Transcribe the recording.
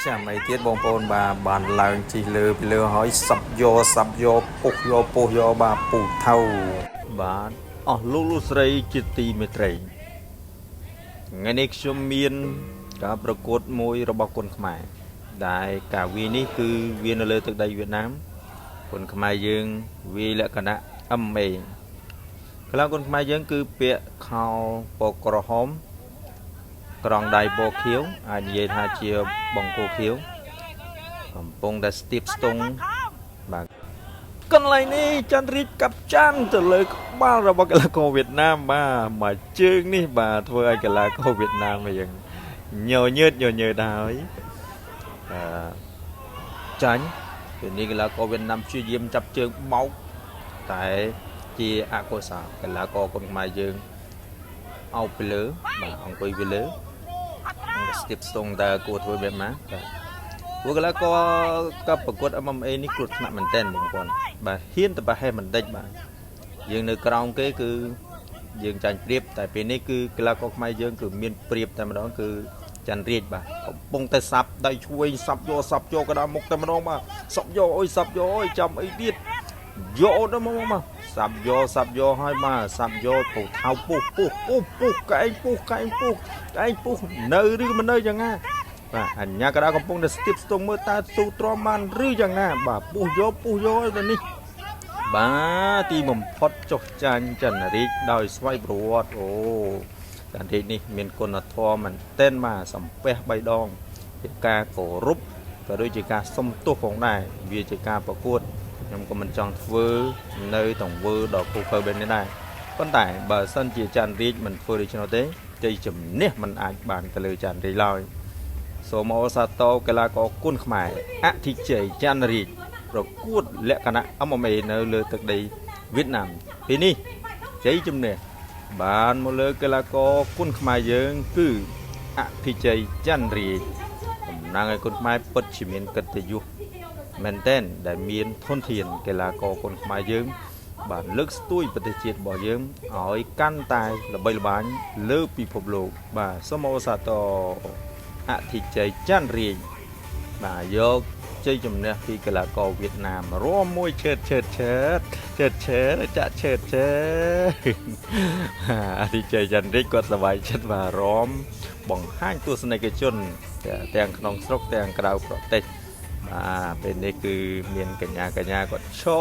ចាំអីទៀតបងប្អូនបាទបានឡើងជិះលើពីលើហើយសាប់យកសាប់យកពុះយកពុះយកបាទពូថៅបាទអស់លោកលោកស្រីជាទីមេត្រីថ្ងៃនេះខ្ញុំមានការប្រកួតមួយរបស់គុនខ្មែរដែលការវាយនេះគឺវានៅលើទឹកដីវៀតណាមគុនខ្មែរយើងវាយលក្ខណៈ MMA កីឡាគុនខ្មែរយើងគឺពាក់ខោពណ៌ក្រហម ក្រងដៃពណ៌ខៀវអាចនិយាយថាជាបង្គោលខៀវកំពុងតែស្ទាបស្ទង់បាទកន្លែងនេះចន្ទរាជកាប់ចានទៅលើក្បាលរបស់កីឡាករវៀតណាមបាទមួយជើងនេះបាទធ្វើឲ្យកីឡាករវៀតណាមយ៉ាងញញើតញញើតហើយអឺចាញ់ពេលនេះកីឡាករវៀតណាមព្យាយាមចាប់ជើងបោកតែជាអកុសលកីឡាករគុនខ្មែរយើងអោបពីលើបាទអង្គុយពីលើ ស្ទាបស្ទង់តើគួរធ្វើបែបណាបាទព្រោះកីឡាករកប្រកួត MMA នេះគ្រោះថ្នាក់មែនទែនបងប្អូនបាទហ៊ានតែប្រហែសបន្តិចបាទយើងនៅក្រោមគេគឺយើងចាញ់ប្រៀបតែពេលនេះគឺកីឡាករខ្មែរយើងគឺមានប្រៀបតែម្ដងគឺច័ន្ទរាជបាទកំពុងតែសាប់ដៃឆ្វេងសាប់យកសាប់យកកណ្ដាលមុខតែម្ដងបាទសាប់យកអុយសាប់យកអុយចាំអីទៀតយកទៅមកមកសាប់យកសាប់យកហើយបាទសាប់យកពូថៅពុះពុះពុះពុះកែងពុះកែងពុះកែងពុះនៅឬមិននៅយ៉ាងណាបាទអញ្ញាកដាកំពុងតែស្ទាបស្ទង់មើលតើស៊ូទ្រាំបានឬយ៉ាងណាបាទពុះយកពុះយកទៅនេះបាទទីបំផុតចុះចាញ់ចន្ទរាជដោយស្វ័យប្រវត្តិអូចន្ទរាជនេះមានគុណធម៌មែនទែនបាទសំពះ3ដងជាការគោរពក៏ដូចជាការសុំទោសផងដែរវាជាការប្រកួតខ្ញុំក៏មិនចង់ធ្វើនៅទង្វើដ៏គូខើបែបនេះដែរប៉ុន្តែបើសិនជាចន្ទរាជមិនធ្វើដូច្នោះទេជ័យជំនះមិនអាចបានទៅលើចន្ទរាជឡើយសូមអរសាទរកីឡាករគុនខ្មែរអធិជ័យចន្ទរាជប្រកួតលក្ខណៈ MMA នៅលើទឹកដីវៀតណាមពេលនេះជ័យជំនះបានមកលើកីឡាករគុនខ្មែរយើងគឺអភិជ័យចន្ទរាជតំណាងឲ្យគុនខ្មែរពិតជាមានកិត្តិយសមែនទែនដែលមានធនធានកីឡាករគុនខ្មែរយើង បានលើកស្ទួយប្រទេសជាតិរបស់យើងឲ្យកាន់តែល្បីល្បាញលើពិភពលោកបាទសូមអរសាទរអធិជ័យចន្ទរាជបាទយកជ័យជំនះពីកីឡាករវៀតណាមរួមមួយឆើតឆើតឆើតឆើតឆើតចាក់ឆើតឆើតអធិជ័យចន្ទរាជគាត់សប្បាយចិត្តបាទរំបង្ហាញទស្សនិកជនទាំងក្នុងស្រុកទាំងក្រៅប្រទេសបាទពេលនេះគឺមានកញ្ញាកញ្ញាគាត់ឈរ